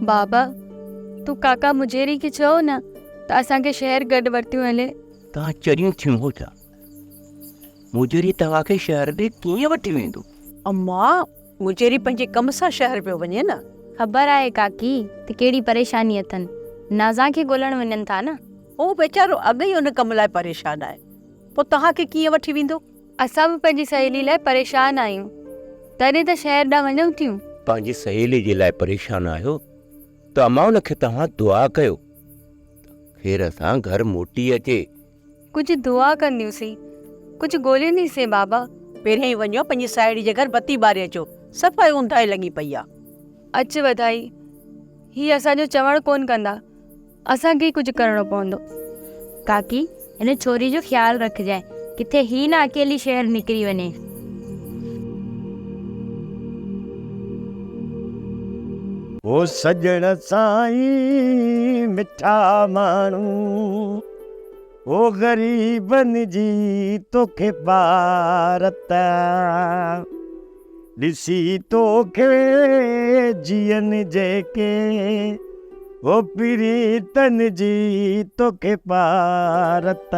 بابا، تون ڪاڪا مجيري کي چئو نه ته اسان کي شهر گڏ ورتيون هلي. توهان چريون ٿيون هو ڇا؟ مجيري توهان کي شهر ڏي ڪيئن وٺي ويندو؟ اما، مجيري پنهنجي ڪم سان شهر پيو وڃي نه. خبر آهي ڪاڪي ته ڪهڙي پريشاني اٿن. نازان کي ڳولڻ وڃن ٿا نه. هو ويچارو اڳ ئي ان ڪم لاء پريشان آهي. پوء توهان کي ڪيئن وٺي ويندو؟ اسان به پنهنجي سهيلي لاء پريشان آهيون، تڏهن ته شهر ڏانهن وڃون ٿيون. پنهنجي سهيلي جي لاء پريشان آهيو ته امان ان کي توهان دعا ڪيو ته خير سان گهر موٽي اچي. ڪجهه دعا ڪنديونسين، ڪجهه ڳولينديسين بابا. پهريائين وڃو پنهنجي ساهيڙي جي گهر بتي ٻاري اچو، صفا اونداهي لڳي پئي آ. اچ وڌائي، هي اسان جو چوڻ ڪونه ڪندا. اسان کي ئي ڪجهه ڪرڻو پوندو. ڪاڪي، هن ڇوري جو خيال رکجانء، ڪٿي هي نه اڪيلي شهر نڪري وڃي. او سڄڻ سائين مٺا ماڻهو او غريبن جي توکي پارت ڏسي توکي جيئن جيڪي او پرين تن جي توکي پارت.